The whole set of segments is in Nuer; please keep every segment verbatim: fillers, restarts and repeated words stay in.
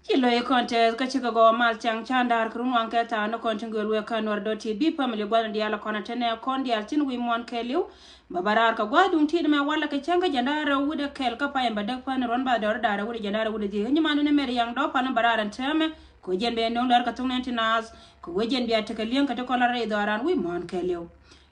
Ci lo̱c kɔn tɛth kä cikɛ gɔw mal cäŋ ca̱n da̱a̱r kɛ run waŋ kɛ tha̱a̱ŋ ni kɔn tin gööl wek kä Nuɛr dot T V family gua̱thni diaal kɔn tɛnɛ kɔn diaal tin wi̱i̱ muɔ̱ɔ̱n kɛɛliw. Bä bä raar kɛ gua̱a̱th duŋ ti̱i̱t mɛ walɛ kɛ cäŋ kä jiɛn da̱a̱r rɛw wi̱cdɛ kɛl kä pay ɛn bä däk päni ruɔ̱n bathdɔɔri da̱a̱r rɛw wi̱cdɛ jiɛn da̱a̱r rɛw wi̱cdɛ dhieec. Kä nyimandu ni Mɛr Yaŋ Dɔ̱p Palä bä raar ɛn täämɛ kɛ ɣöö jɛn bɛ no̱o̱ŋ lär kɛ thok nɛn ti naath kɛ ɣöö jɛn bia tekɛ li̱eŋ kɛ ti kɔn la rɛy dhɔaaran wi̱i̱ muɔ̱ɔ̱n kɛɛliw.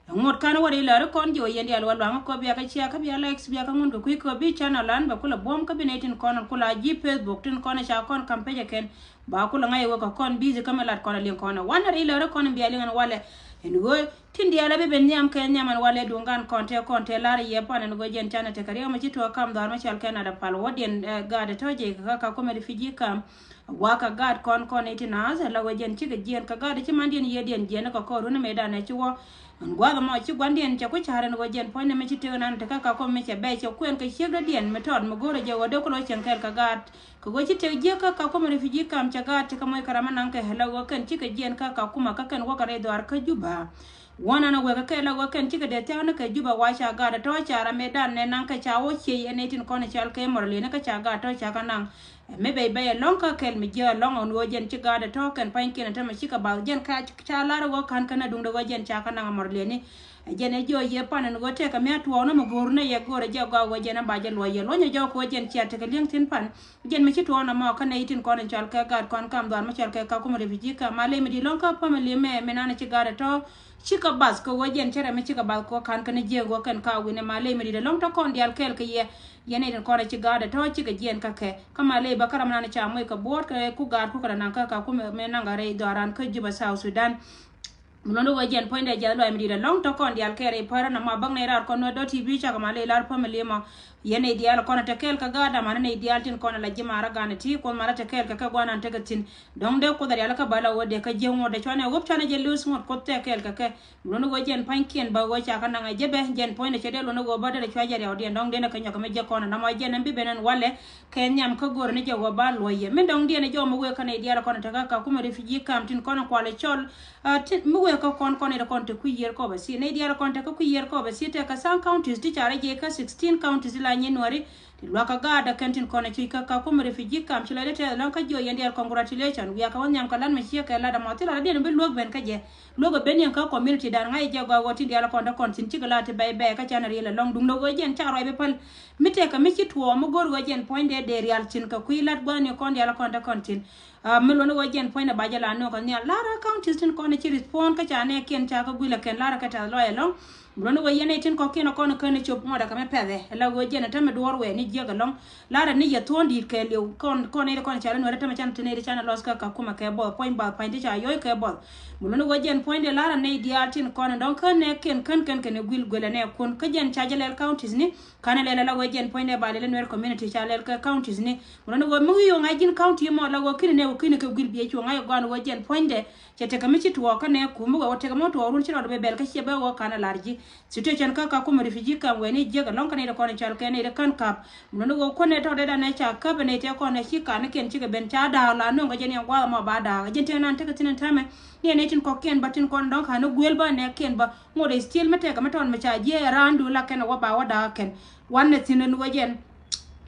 Ŋot kan wä ri lär kɔn jiɔ yɛn dial wä luaŋ kɔ bia kä cia kä bia likes bia kä ŋun kɛ kui̱ kɔ bi channel an bɛ kulɛ buɔ̱m kä bi nɛy tin kɔn kula ji̱ Facebook tin kɔn ca kɔn kam pecɛ kɛn. Ba kulɛ ŋa̱c wä kɛ kɔn busy kä mi lat kɔn a liŋ kɔn a wan ri lär kɔn bia liŋ ɛn walɛ. Ɛn ɣöö tin dial a bi ben nhiam kɛ nhiam ɛn walɛ duŋ gan kɔn tɛ kɔn tɛ lar yɛ pan ɛn ɣöö jɛn canɛ tekɛ riɛk mɛ ci tuɔ kam dhɔr mɛ cɔal kɛ nat a pal wä diɛn, eh, gaat tɔ jɛ kɛ kä Kakuma refugee camp. Wa kɛ gaat kɔn kɔn nɛy ti naath la wee jɛn cikɛ jiɛn kɛ gaat ci mandiɛn yiëëdiɛn jiɛn kɛ kɔr run mëëdan ɛ ci wä. Ɛn gua̱a̱th ɛmɔ ci gua̱ndiɛn cɛ ku ca̱r ɛn ɣöö jɛn puɔ̱nydɛ mi ci tëk nan tekä Kakuma mi cɛ bɛy cɛ kuɛn kɛ ciekdädiɛn mi tɔt mi go̱o̱rɛ jɛ ɣöö dee ku lo̱c cieŋ kɛɛl kɛ gaat. Kɛ ɣöö ci tëk jiäk kä Kakuma refugee camp cɛ gaat ci kɛ moc kɛ ram mi naŋ kɛ la ɣöö kɛn cikɛ jiɛn kä Kakuma kä kɛn wäkɛ rɛy dhɔaar kä Juba. Wuɔ̱n ɛn a wekɛ kɛ la ɣöö kɛn cikɛ dee thia̱k ni kɛ Juba wa ca gaat ɛ tɔ̱ ca ram mëëdan nɛ naŋ kɛ ca wä ciey ɛn nɛy tin kɔn cɔal kɛ mɔrɔlieni kä ca gaat tɔ̱ ca kä naŋ. Mi bɛy bɛy ɛlɔ̱ŋ kä kɛl mi jiɛ ɛlɔ̱ŋ ɔn ɣöö jɛn ci gaat ɛ tɔ̱ kɛn pa̱nykiɛn ɛ tämɛ cikɛ bath jɛn ka ca lar ɛ ɣöö ka̱n kɛn ɛ duŋdɛ ɣöö jɛn ca kä naŋ ɛ mɔrɔlieni. Ɛ jɛn ɛ jiɔ yɛ pan ɛn ɣöö tɛkɛ mi a tuɔɔk ni mɛ go̱o̱r ni yɛ go̱o̱r ɛ jɛ gɔaa ɣöö jɛn ɛ ba jɛ luɔc yɛ luɔ̱nyɛ jɔk ɣöö jɛn cia tekɛ li̱eŋ thi̱n pan. Jɛn mi ci tuɔɔk nɔmɔ kä nɛy tin kɔn in cɔal kɛ gaat kɔn kam dhɔaar mi cɔal kɛ Kakuma refugee camp. Ma ley mi di̱t ɛlɔ̱ŋ kä family mɛ mi nan ci gaat ɛ tɔ̱. Cikɛ bath kɛ ɣöö jɛn cɛ rɛ mi cikɛ bath kɛ ɣöö ka̱n kɛn jiɛɛk ɣöö kɛn ka wi̱nɛ ma ley mi di̱t ɛlɔ̱ŋ tɔ̱ kɔn diaal kɛɛl kɛ yɛ. Yɛn nɛy tin kɔn ci gaat ɛ tɔ̱ cikɛ jiɛɛn kä kɛ. Kä ma ley bä kä ram nan ca moc kɛ buɔ̱ɔ̱t kɛ ku gaat ku kɛ rɛ naŋ kä Kakuma mɛ naŋ kɛ rɛy dhɔaaran kä Juba South Sudan. Mi luɔ̱ndä ɣöö jɛn puɔ̱nydɛ jiath luaac mi di̱i̱t ɛlɔ̱ŋ tɔ̱ kɔn diaal kɛɛl rɛy päärä nɔmɔ bäŋ nɛy raar kɔn Nuer dot T V cakɛ ma ley lar family mɔ. Yɛn nɛy diaal kɔn te kɛɛl kɛ gaat amäni nɛy diaal tin kɔn la ji̱ maarä gan ti kuoth maarä te kɛɛl kɛ kɛ guanan tekɛ thi̱n. Dɔ̱ŋ dee kuoth a rial kä bä la ɣöö dee kä jiäk ŋot dee cuanɛ wä cuanɛ jɛ li̱w ŋot kuoth te kɛɛl kɛ kɛ. Mi luɔ̱ndä ɣöö jɛn pa̱nykiɛn bä ɣöö cakɛ naŋ ɛ jɛ bɛ jɛn puɔ̱nydɛ cɛ dee luɔ̱ndä ɣöö bä derɛ cua jɛ riaw diɛn dɔ̱ŋ dee nɛ kɛ nyɔk kɛ mi jɛ kɔn nɔmɔ jɛn ɛn bi ben ɛn walɛ. Kɛ nhiam kä go̱o̱rä ni jɛ ɣöö ba luɔ̱c yɛ mi dɔ̱ŋ diɛn ɛ jɔw mi wëë kä nɛy diaal kɔn te kä Kakuma refugee camp tin kɔn kualɛ cɔl. Ah, ti mi wëë kä kɔn kɔn nɛy ti kɔn te kui̱ yiër kɔp a si nɛy diaal kɔn te kä kui̱ yiër kɔp a si te kä tha̱a̱ŋ counties ti ca rɛ jiɛ kä sixteen counties la nyin Nuäri. Ti luakä gaat ɛ kɛn tin kɔn a cuc kä Kakuma refugee camp ci lɔcdɛ tɛth ɛlɔ̱ŋ kä jiɔ yɛn diaal congratulation wiakɛ wä nhiam kɛ lat mi ciek kɛ lat ɛmɔ thilɛ lat diɛn bi luäk ben kä jɛ. Luäk ɛ ben yɛn kä community dan ŋa̱c jɛ gɔaa ɣöö tin diaal kɔn te kɔn thi̱n cikɛ lat ti bɛy bɛy kä canɛ riɛl ɛlɔ̱ŋ duŋdɛ ɣöö jɛn cak ruac bi päl. Mi tɛkɛ mi ci tuɔɔk mi go̱r ɣöö jɛn puɔ̱nydɛ dee rial thi̱n kɛ kui̱ lat gua̱thni kɔn diaal kɔn te kɔn thi̱n. Ah, mi luɔ̱n ɣöö jɛn puɔ̱nydɛ ba jɛ la nööŋ kɛ nhial. Lar ɛ counties tin kɔn ci respond kä ca nɛɛkiɛn ca kä guil ɛ kɛn lar ɛ kɛ tɛth lɔc ɛlɔ̱ŋ. Mi luɔ̱n ɣöö yɛn nɛy tin kɔ̱kiɛn ɛ kɔn ɛ kän ɛ cop ŋuɔ̱t ɛ kɛ mi pɛthɛ ɛ la ɣöö jɛn ɛ tämɛ duɔ̱ɔ̱r wɛɛ ni jiäk ɛlɔ̱ŋ. Lar ɛ ni yɛ thuɔ̱ɔ̱ŋ di̱i̱t kɛɛliw kɔn kɔn nɛy ti kɔn ca lä Nuäri tämɛ can ti nɛy ti canɛ lɔs kä Kakuma kɛ buɔth puɔ̱ny bath pa̱ny ti ca yɔ̱c kɛ buɔth. Mi luɔ̱n ɣöö jɛn puɔ̱nydɛ lar ɛ nɛy diaal tin kɔn ɛ dɔ̱ŋ kä nɛɛkiɛn kän kɛn kɛn ɛ guil guilɛ nɛɛkun kä jɛn ca jɛ lɛl counties ni. Kanɛ lɛl ala ɣöö jɛn puɔ̱nydɛ ba lɛl Nuer community ca lɛl kɛ counties ni. Mɛ lɔni ɣöö mi wi̱i̱ ɣöö ŋa̱c ji̱n county mɔ la ɣöö ki̱ni nɛ ɣöö ki̱ni kɛ guil biɛ cuɔ ŋa̱c ɣöö gɔaan ɣöö jɛn puɔ̱nydɛ. Cɛ tekɛ mi ci tuɔɔk kä nɛ kum mi wee ɣöö tekɛ mi tuɔɔk run ci rɔɔd bɛ bɛl kä ciɛ bɛ ɣöö kanɛ lar ji̱. Situation kä Kakuma refugee camp wee ni jiäk ɛlɔ̱ŋ kä nɛy ti kɔn cɔal kɛ nɛy ti kän kap. Mɛ lɔni ɣöö kuäär nɛ tɔ̱ dee danɛ ca käp nɛy ti kɔn ɛ ci ka̱n ni kiɛn cikɛ ben ca da̱a̱k la nöŋ kɛ jɛn yɛn gua̱a̱th ɛmɔ ba da̱a̱k ɛ jɛn tëë nan tekɛ thi̱n ɛn täämɛ. Ni ɛ nɛy tin kɔ̱kiɛn bä tin kɔn dɔ̱ŋ ka̱n ni guël bä nɛ kiɛn bä. Ŋot ɛ still mi tɛkɛ mi tɔn mi ca jiɛ ɛ raandu la kɛn ɛ wä ba wä da̱a̱k kɛn. Wanɛ thi̱n ɛn wä jɛn.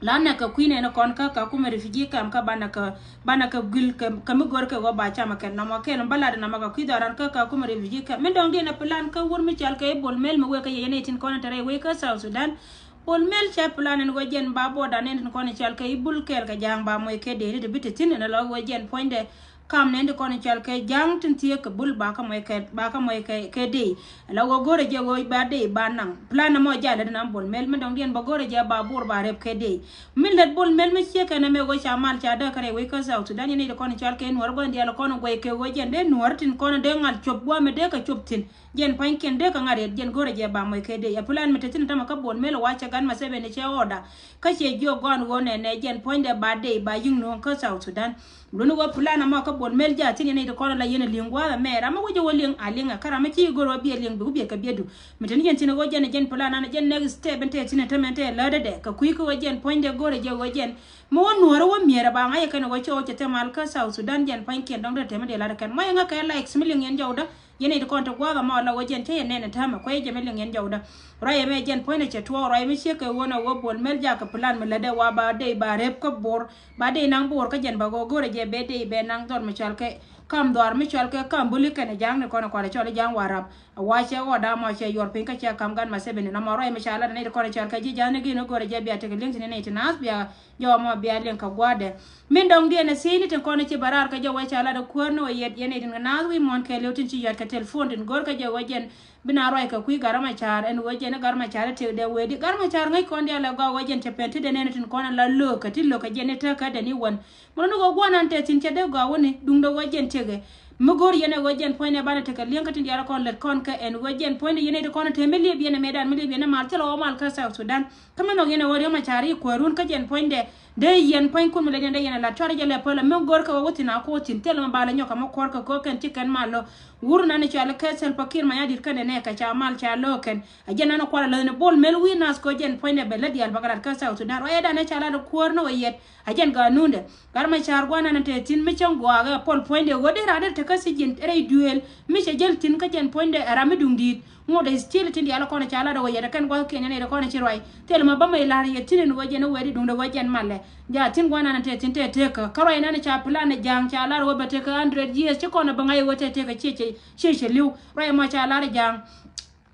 La nɛ kɛ kui̱ nɛn kɔn kä Kakuma refugee camp kä banɛ kɛ banɛ kɛ guil kɛ kɛ mi gör kɛ wä ba camɛ kɛn nɔmɔ kɛl mi bä lat nɔmɔ kɛ kui̱ dhɔran kä Kakuma refugee camp mi dɔ̱ŋ diɛn ɛ plan kä wur mi cɔal kɛ i̱ Bol Mel mi wee kä yɛ yɛn ɛ tin kɔn ɛ te rɛy wee kä South Sudan. Bol Mel cɛ plan ɛn wä jɛn ba border nɛn tin kɔn ɛ cɔal kɛ i̱ Bul kɛɛl kɛ ja̱a̱ŋ ba mɔc kɛ dee ni ti bi ti thi̱n ɛn ɛ lɔ wä jɛn puɔ̱nydɛ. Kam nɛn ti kɔn cɔal kɛ ja̱a̱ŋ tin thieek kɛ Bul ba kä mɔc kɛ ba kä mɔc kɛ kɛ dee. Ala ɣöö go̱rɛ jɛ ɣöö ba dee ba naŋ plan ɛmɔ jɛ alɛ di nam Bol Mel mi dɔ̱ŋ diɛn bä go̱rɛ jɛ ba bur ba rɛp kɛ dee. Mi lät Bol Mel mi ciek kɛn ɛmɛ ɣöö ca mal ca däk kɛ rɛy wec kä South Sudan yɛn i̱ ti kɔn cɔal kɛ Nuɔ̱r gua̱n diaal kɔn guɛy kɛ ɣöö jɛn dee Nuɔ̱r tin kɔn dee ŋal cop gua̱a̱ mi dee kɛ cop thi̱n. Jɛn pua̱nykiɛn dee kɛ ŋa̱t riɛt jɛn go̱rɛ jɛ ba mɔc kɛ dee ɛ plan mi te thi̱n tämɛ kä Bol Mel wa cɛ gan Museveni cɛ order. Kä cɛ jiök gɔ̱a̱n ɣöö nɛnɛ jɛn puɔ̱nydɛ ba dee ba yi̱ŋ nuɔ̱ɔ̱ŋ kä South Sudan. Luni ɣöö plan ɛmɔ kä Bol Mel ja̱ thi̱n yɛn nɛy ti kɔn la yɛn a li̱eŋ gua̱a̱th ɛmɛ. Ram mi wec ɛ wä li̱eŋ a li̱eŋ ɛ, kä ram mi ci go̱r wä bi a li̱eŋ bi ku biɛ kɛ biɛ du. Mi te ni yɛn thi̱n ɛ ɣöö jɛn ɛ jɛn plan an ɛ jɛn next step in te thi̱n ɛ tämɛ te lätdɛ dɛ. Kɛ kui̱ kä ɣöö jɛn puɔ̱nydɛ go̱r ɛ jɛ ɣöö jɛn mi wä nuɔ̱ɔ̱r ɛ wä mi̱eer ɛ ba ŋa̱c ɛ kɛn ɛ ɣöö cɛ ɣöö cɛ thɛm al kä South Sudan jɛn pua̱nykiɛn dɔ̱ŋ te te mi dee lat ɛ kɛn. Muɔ̱c ɛ ŋäk kɛ likes mi liŋ yɛn jɔwdä. Yɛn nɛy ti kɔn te gua̱a̱th ɛmɔ la ɣöö jɛn cä yɛn nɛn ɛ täämɛ kuɛ jɛ mi liŋ yɛn jɔwdä. Ruac ɛmɛ jɛn puɔ̱nydɛ cɛ tuɔɔk ruac mi ciek kɛ ɣöö nɛ ɣöö Bol Mel jakä plan mi lätdɛ wa ba dee ba rep kä Bor. Ba dee naŋ Bor kä jɛn ba ɣöö go̱rɛ jɛ bɛ dee bɛ naŋ dhɔr mi cɔal kɛ kam dhɔaar mi cɔal kɛ kam buli kɛnɛ ja̱a̱ŋ ni kɔn ɛ kualɛ cɔl i̱ ja̱a̱ŋ Warap. A wa cɛ ɣɔda mɔ cɛ yuɔr piny kä cɛ kam gan Museveni nɔmɔ ruac mi ca lat nɛy ti kɔn ɛ cɔal kɛ ji̱ ja̱a̱ŋ ni gin ɣöö go̱rɛ jɛ bia tekɛ li̱eŋ ti ni nɛy ti naath bia jɔw mɔ bia liŋ kɛ gua̱a̱dɛ. Min dɔ̱ŋ diɛn ɛ thiec ni tin kɔn ɛ ci bɛ raar kɛ jɔw ɛ ca lat ɛ kuäär ni wä yɛt yɛn nɛy tin kɛ naath wi̱i̱ muɔ̱ɔ̱n kɛɛliw tin ci yɔt kɛ telephone tin go̱r kɛ jɔw ɛ jɛn bi na ruac kɛ kui̱ Gat Macar ɛn ɣöö jɛn i̱ Gat Macar i̱ tëkdɛ wee di Gat Macar ŋäc kɔn diaal ɛ gɔaa ɣöö jɛn cɛ pɛn ti dee nɛn tin kɔn ɛ la lo̱o̱k kɛ ti lo̱o̱k kɛ jɛn i̱ tek kä dɛn i̱ wän. Mun ni ɣöö gua̱n an te thi̱n cɛ dee gɔaa wäni duundɛ ɣöö jɛn tëkɛ. Mi go̱o̱r yɛn ɛ ɣöö jɛn puɔ̱nydɛ banɛ tekɛ li̱eŋ kä tin diaal kɔn lät kɔn kɛ ɛn ɣöö jɛn puɔ̱nydɛ yɛn ɛ ti kɔn te mi liep yɛn ɛ mëëdan mi liep yɛn ɛ mal thilɛ ɣöö mal kä South Sudan. Kä mi nhɔk yɛn ɛ ɣöö Riek Macar i̱ kuäärun kä jɛn puɔ̱nydɛ dee yɛn pua̱nykun mi leny yɛn dee yɛn ɛ lat cuarɛ jɛ lɛ päl ɛ mi go̱o̱r kɛ ɣöö wä thi̱n a ko̱o̱t thi̱n thilɛ mi ba lɛ nyɔk kɛ mi kuɔr kɛ ko̱o̱k kɛn ci kɛn mal lɔ. Wur nan i̱ cɔal i̱ kɛ Salva Kiir Mayardit kɛnɛ nɛ kɛ ca mal ca lo̱o̱k kɛn. A jɛn nan i̱ kualɛ läthni Bol Mel wi̱i̱ nath kɛ ɣöö jɛn puɔ̱nydɛ bɛ lät diaal bä kɛ lat kä South Sudan ruac ɛ dan i̱ ca lat i̱ kuäär ni wä yɛt. A jɛn gaat nundɛ Gat Macar gua̱n nan i̱ te thi̱n mi cäŋ gua̱a̱k ɛ puɔl puɔ̱nydɛ ɣöö dee raan dee te kä thi̱ji̱n rɛy duëël mi cɛ jäl thi̱n kä jɛn puɔ̱nydɛ ɛ ram mi duŋdi̱i̱t. Ŋot ɛ still tin diaal kɔn ca lat ɛ wä yɛt ɛ kɛn gua̱th kiɛn yɛn ɛ kɔn ci ruac. Thil ma bä mɛ lar yɛ tin in wä jɛn wä di duŋdɛ wä jɛn malɛ. Ja tin gua̱n an te tin te tek kä ruac nan ca plan ɛ ja̱a̱ŋ ca lar wä bɛ tek hundred years ci kɔn ɛ bä ŋa̱c wä te tek kä cie cie cie li̱w ruac mɔ ca lar ɛ ja̱a̱ŋ.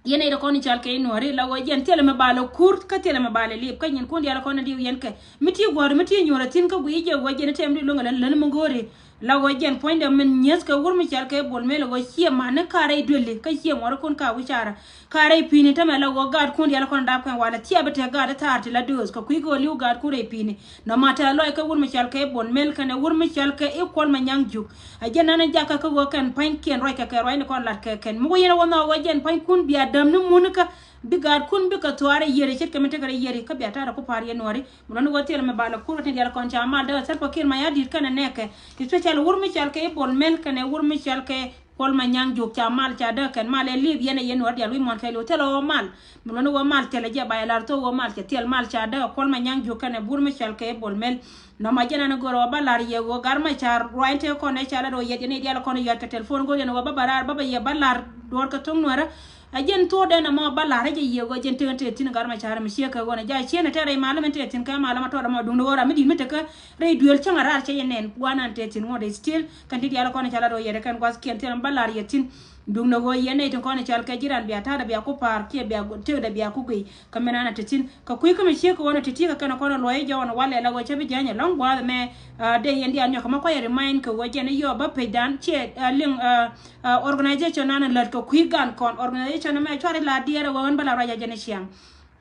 Yɛn ɛ kɔn cal kɛ nuɔri la wä jɛn thil mɛ bal ɛ kur kä thil mɛ bal ɛ lip kä nyin kun diaal kɔn diw yɛn kɛ mi ti gua̱r mi ti nyuɔr ɛ tin kä guiy jɛ wä jɛn tem di luŋ ɛ län län mi go̱ri. La ɣöö jɛn puɔ̱nydɛ min nyieth kɛ wur mi cɔal kɛ Bol Mel ɣöö ciɛ man ni ka̱r rɛy duëli kä ciɛ muɔrikun ka wi̱caarä. Ka̱r rɛy pi̱i̱ni tämɛ la ɣöö gaatkun diaal kɔn dap kɛn walɛ thiap bi te gaat i̱ thaar ti la dööth kɛ kui̱ kɛ ɣöö li̱w gaatkun rɛy pi̱i̱ni. Nɔmɔ te lɔc kɛ wur mi cɔal kɛ Bol Mel kɛnɛ wur mi cɔal kɛ Kuɔl Manyaŋ Juuk. A jɛn nan in jakä kä ɣöö kɛn pa̱nykiɛn ruac kɛ kɛ ruac ni kɔn lat kɛ kɛn mi wä yɛn wä nhɔk ɣöö jɛn pa̱nykun bia däm ni mun kä bi gaatkun bikɛ thuaar rɛy yiëri ce̱tkɛ mi tekɛ rɛy yiëri kä bia ta̱a̱rɛ ku pa̱a̱r yɛn nuɔ̱ɔ̱ri. Mi lɔni wä thil mi bal ɛ kur wä tin diaal kɔn ca mal dee Salva Kiir Mayardit kɛnɛ nɛɛkɛ. Especially wur mi cɔal kɛ i̱ Bol Mel kɛnɛ wur mi cɔal kɛ Kuɔl Manyaŋ Juuk ca mal ca dee kɛn mal ɛ li̱i̱p yɛn ɛ yɛn wä diaal wi̱i̱ muɔ̱ɔ̱n kɛɛliw thilɛ wä mal. Mi lɔni wä mal thilɛ jɛ ba yɛ lar thok wä mal cɛ thil mal ca dee Kuɔl Manyaŋ Juuk kɛnɛ wur mi cɔal kɛ i̱ Bol Mel. Nɔmɔ jɛn an go̱r wä ba lar yɛ wä Gat Macar ruac te kɔn ɛ ca lar wä yɛt yɛn i̱ diaal kɔn ɛ yɔt kɛ telephone go̱r yɛn wä ba ba rar ba ba yɛ ba lar duɔ̱ɔ̱r kɛ thok nuɛrä. A jɛn thuɔ̱ɔ̱dɛ nɔmɔ ba la̱r a jɛ yiëë ɣöö jɛn tekɛ te thi̱n Gat Macar mi ciek kɛ ɣöö nɛ ja cieen a tɛr rɛy malä min te thi̱n kɛ malä ma tɔɔdɛ ma duundɛ ɣöö ram mi di̱t mi tekɛ rɛy duël cäŋ a raar cɛ yɛ nɛn gua̱a̱r nan te thi̱n ŋuɔ̱t ɛ still kɛn ti diaal kɔn i̱ ca lat ɣöö yɛt ɛ kɛn gua̱thkiɛn thilɛ mi ba la̱r yɛ thi̱n. Duundɛ ɣöö yɛn nɛy tin kɔn i̱ cal kɛ ji̱ ran bia ta̱a̱dɛ bia ku pa̱a̱r kiɛ bia tekdɛ bia ku guiy. Kä min an a te thi̱n kɛ kui̱ kä mi ciek kɛ ɣöö nɛ te ti̱i̱ kɛ kɛn kɔn i̱ luɔ̱c i̱ jɔɔn walɛ la ɣöö cä bi jiäny ɛlɔ̱ŋ gua̱a̱th ɛmɛ. Dee yɛn diaal nyɔk kɛ ma kuac remind kɛ ɣöö jɛn i̱ yɔɔp bä pecdan ciɛ liŋ. Organization nan lät kɛ kui̱ gan kɔn organization mɛ cuari la diɛɛr ɛ wä ɣän bä la ruac a jɛn i̱ ciaŋ.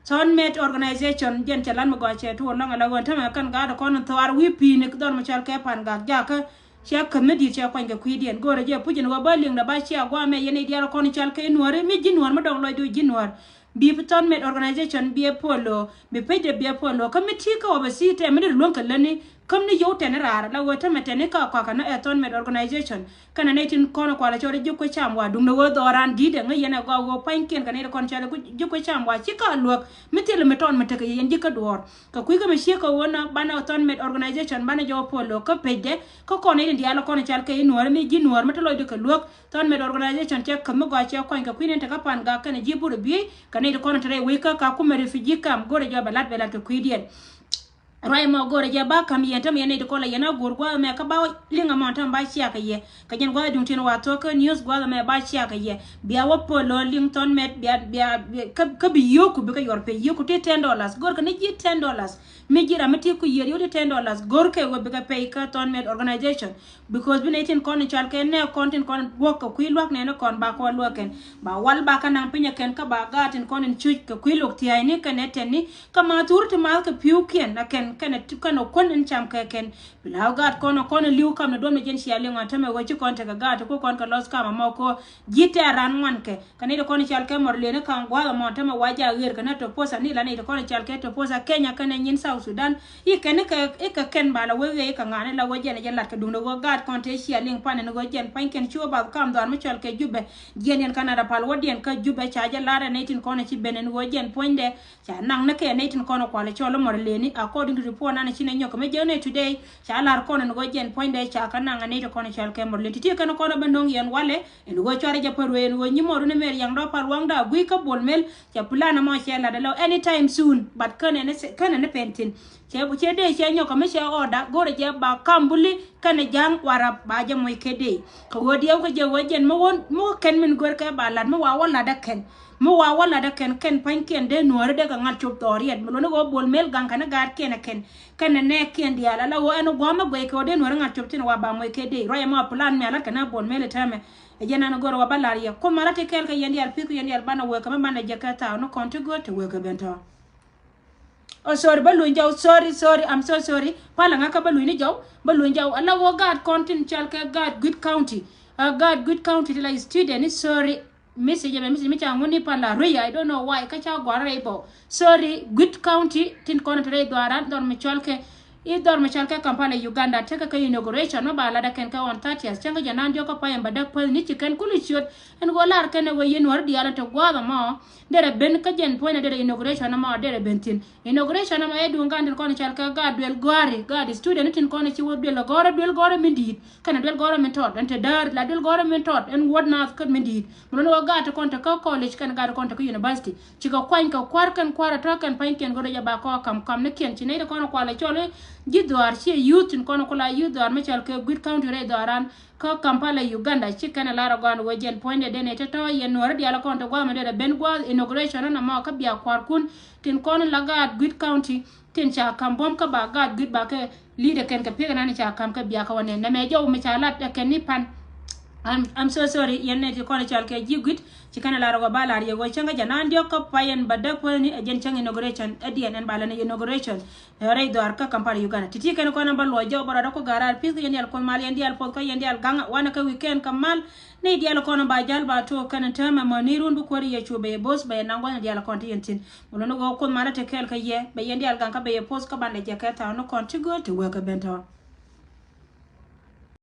Thɔn met organization jɛn cɛ lan mi gɔaa cɛ tuɔɔr lɔŋ ala ɣän tämɛ kɛn gaat kɔn in thɔaar wi̱i̱ pi̱i̱ni dhɔr mi cɔal kɛ Pan Gak jakä. Cɛ käth mi di̱i̱t cɛ kuany kɛ kui̱diɛn go̱o̱rɛ jɛ puc in wä bä liŋdɛ ba cia gua̱a̱ mɛ yɛn i̱ diaal kɔn in cɔal kɛ i̱ nuääri mi ji̱ nuäär mi dɔŋ lɔcdu ji̱ nuäär. Bi thɔn met organization bi ɛ puɔl lo̱o̱ bi pecdɛ bi ɛ puɔl lo̱o̱ kä mi ti̱i̱ kä wä bɛ thi̱i̱ tɛm mi dee luäŋ kɛ lätni. Käm ni yio̱w tɛn i̱ raar la ɣöö tämɛ tɛn i̱ ka kɔakä ni ɛ thɔn met organization. Kɛnɛ nɛy tin kɔn kualɛ cɔl i̱ ji̱ kuec cam wa duŋdɛ ɣöö dhɔran di̱t ɛ ŋäc yɛn ɛ gɔaa ɣöö pa̱nykiɛn kɛ nɛy tin kɔn cɔl i̱ ji̱ kuec cam wa ci ka luäk mi thil mi tɔn mi tekɛ yɛ yɛn ji̱ kä duɔ̱ɔ̱r. Kɛ kui̱ kä mi ciek kɛ ɣöö nɔ banɛ thɔn met organization banɛ jɔw puɔl lo̱k kä pecdɛ kä kɔn nɛy tin diaal kɔn cɔl kɛ i̱ nuäär mi ji̱ nuäär mi te lɔcdu kɛ luäk. Thɔn met organization cɛ käm mi gɔaa cɛ kuany kɛ kui̱ nɛn tekä Pan Gak kɛnɛ ji̱ Bur i̱ biey kɛ nɛy tin kɔn te rɛy wec kä ka kumɛ refugee camp go̱rɛ jɔw bɛ lat bɛ lat kɛ kui̱diɛn. Ruac mɔ go̱rɛ jɛ ba ka̱m yɛn tämɛ yɛn nɛy ti kɔn la yɛn a go̱r gua̱a̱th ɛmɛ kä ba liŋ ɛmɔ tämɛ ba ciakɛ yɛ. Kɛ jɛn gua̱a̱th duŋ tin wa thuɔ̱k kä news gua̱a̱th ɛmɛ ba ciakɛ yɛ. Bia wä puɔl lo̱ liŋ thɔn mɛt bia bia kä kä bi yio̱o̱ku bikɛ yuɔr pay yio̱o̱ku ti ten dollars go̱rkɛ ni ji̱ ten dollars. Mi ji̱ ram mi ti ku yiër yio̱o̱ ti ten dollars go̱rkɛ wä bikɛ pay kä thɔn mɛt organization. Because bi nɛy tin kɔn in cɔal kɛ nɛ kɔn tin kɔn in buɔ̱k kɛ kui̱ lua̱k nɛn kɔn ba kɔn luäk kɛn ba wal ba kä naŋ pinyɛ kɛn kä ba gaat tin kɔn in cuc kɛ kui̱ luɔk thia̱a̱cni kɛ nɛ tɛ̈tni. Kä ma thuur ti math kɛ pi̱wkiɛn a kɛn kɛnɛ ti kɛnɛ kuän in cam kɛ kɛn. Bi la ɣöö gaat kɔn kɔn li̱w kam ni duɔ̱m ni jɛn cia liŋ ɣän tämɛ ɣöö ci kɔn tekɛ gaat ti ku kɔn kɛ lɔs kam ɛmɔ kɛ ɣöö ji̱ tɛ̈r raan ŋuan kɛ. Kɛ nɛy ti kɔn cal kɛ mɔr lëni ka̱ŋ gua̱a̱th ɛmɔ tämɛ wa jaak ɣer kɛ nä Toposa ni la nɛy ti kɔn cal kɛ Toposa Kenya kɛnɛ nyin South Sudan. I̱ kɛn i̱ kɛ i̱ kɛ kɛn ba la wee wee i̱ kɛ ŋa̱a̱n i̱ la ɣöö jɛn ɛ jɛ lat kɛ duundɛ ɣöö gaat kɔn tëë cia liŋ pan ɛn ɣöö jɛn pua̱nykiɛn ci wä bath kam dhɔaar mi cɔl kɛ Jubɛ. Jiɛn yɛn Canada pal wädiɛn kä Jubɛ ca jɛ lar ɛ nɛy tin kɔn ci ben ɛn ɣöö jɛn puɔ̱nydɛ ca naŋ ni kɛ nɛy tin kɔn kualɛ cɔl mɔr lëni according to report nan ci nɛ nyɔk mi jɛ nɛ today. Ca lar kɔn ɛn ɣöö jɛn puɔ̱nydɛ ca kä naŋ ɛ nɛy tin kɔn cɔl kɛ mɔr lëni ti ti kɛn kɔn ɛ bä no̱ŋ yɛn walɛ ɛn ɣöö cuarɛ jɛ pär wee ɛn ɣöö nyi mɔr ni mɛr yaŋ dɔ̱ pal waŋda a gui̱c kä Bol Mel. Ca plan ɛmɔ cɛ lat ɛlɔ anytime soon, but känɛ ni pɛn thin. Cɛ cɛ dee cɛ nyɔk kɛ mi cɛ order go̱rɛ jɛ ba kam buli kɛnɛ ja̱a̱ŋ warap ba jɛ moc kɛ dee. Kɛ ɣöö diɛw kɛ jɛ ɣöö jɛn mi wä mi wä kɛn min gör kɛ ba lat mi wa wä lat ɛ kɛn. Mi wa wä lat ɛ kɛn kɛn pa̱nykiɛn dee nuääri dee kɛ ŋa̱t cop dhɔriɛt mi luni ɣöö Bol Mel gaŋ kɛn gaatkiɛn ɛ kɛn. Kɛnɛ nɛɛkiɛn diaal ala ɣöö ɛn gua̱a̱m mi guɛc kɛ ɣöö dee nuääri ŋa̱t cop thin wa ba moc kɛ dee. Ruac ɛmɔ plan mi a lat kɛ nä Bol Mel ɛ täämɛ. Ɛ jɛn an go̱rɛ wa bä lar yɛ kum ma la ti kɛɛl kɛ yɛn diaal pi̱th kɛ yɛn diaal banɛ wek kɛ mi banɛ jɛ kɛ thaak ni kɔn ti gööl ti wek kɛ ben tɔ̱. Oh, sorry, bä luny jɔw, sorry, sorry, I'm so sorry. Palɛ ŋa̱kä bä luny ni jɔw, bä luny jɔw. Ala wä gaat kɔn tin cal kɛ gaat Gwi̱t County. Uh, gaat Gwi̱t County ti la student ni, sorry. Message ɛmɛ message mi ca ŋun ni pal la röy, I don't know why. Kä ca guar rɛy bɔ. Sorry, Gwi̱t County tin kɔn ti rɛy dhuaran dhɔr mi cal kɛ i̱ dhɔr mi cal kɛ Kampala, Uganda, tekɛ kɛ inauguration mi ba lat ɛ kɛn kɛ on thirtieth. Cäŋ kä jɛ nan diɔk kä pay ɛn bä däk päth ni ci kɛn kuli ciöt. Ɛn ɣöö lar kɛn ɛ wee yɛn wär diaal ɛn te gua̱a̱th ɛmɔ. Derɛ ben kä jɛn puɔ̱nydɛ derɛ inauguration ɛmɔ derɛ ben thi̱n. Inauguration ɛmɔ ɛ duŋ gan tin kɔn cɔal kɛ gaat duel gɔ̱a̱ri, gaat student tin kɔn ci wä duel gɔ̱rä, duel gɔ̱rä min di̱i̱t. Kɛnɛ duel gɔ̱rä min tɔt ɛn te däär la duel gɔ̱rä min tɔt ɛn wuɔ̱t naath kä min di̱i̱t. Mi luni wä gaat ti kɔn te kä college kɛnɛ gaat ti kɔn te kä university. Cikɛ kuany kɛ kua̱r kɛn kua̱r ɛ tɔ̱ kɛn pa̱nykiɛn go̱rɛ jɛ ba kɔn kam kam ni kiɛn ci nɛy ti kɔn kualɛ cɔl i̱ ji̱ dhuaar ci youth tin kɔn kula youth dhuaar mi cɔal kɛ Gwi̱t County rɛy dhuaaran. Kä Kampala, Uganda, ci kɛn ɛ lar ɛ gɔaa ni wee jɛn puɔ̱nydɛ den ɛ tɔ̱tɔ̱ yɛn nuɔ̱ɔ̱ri diaal ɛ kɔn te gua̱a̱th mi derɛ ben gua̱a̱th inauguration ɛn ɛmɔ kä bia kua̱rkun tin kɔn la gaat Gwi̱t County tin ca ka̱m buɔ̱m kä ba gaat Gwi̱t ba kɛ leader kɛn kɛ pi̱kɛ nan ca ka̱m kɛ bia kä wä nɛn nɛmɛ jɔw mi ca lat ɛ kɛn ni pan. I'm, I'm so sorry yɛn nɛ ti kɔn ɛ cɔal kɛ ji̱ Gwi̱t ci kɛn ɛ lar ɛ gɔaa ba lar yɛ wee cäŋ kä jɛ nan diɔk kä pay ɛn bä däk puɔ̱thni ɛ jɛn cäŋ inauguration ɛ diɛn ɛn ba lɛn inauguration. Rɛy dhuaar kä Kampala, Uganda. Ti̱ti̱ kɛn kɔn ba luɔc jɔw bä rɔɔdä ku ga̱raar pi̱th kɛ yɛn diaal Kuoth mal yɛn diaal puɔth kä yɛn diaal gaŋ wanɛ kɛ weekend kä mal. Nɛy diaal kɔn ba jal ba tuɔɔk kɛn täämɛ mɔ ni run bi Kuäär Yecu bɛ yɛ bo̱th bɛ yɛ naŋ gua̱thni diaal kɔn ti yɛn thi̱n. Mɔ luni ɣöö Kuoth mal te kɛɛl kä yɛ bɛ yɛn diaal gaŋ kä bɛ yɛ poth kä ban lɛ jɛ kɛ thaw ni kɔn ti gööl ti wee kɛ ben tɔ̱.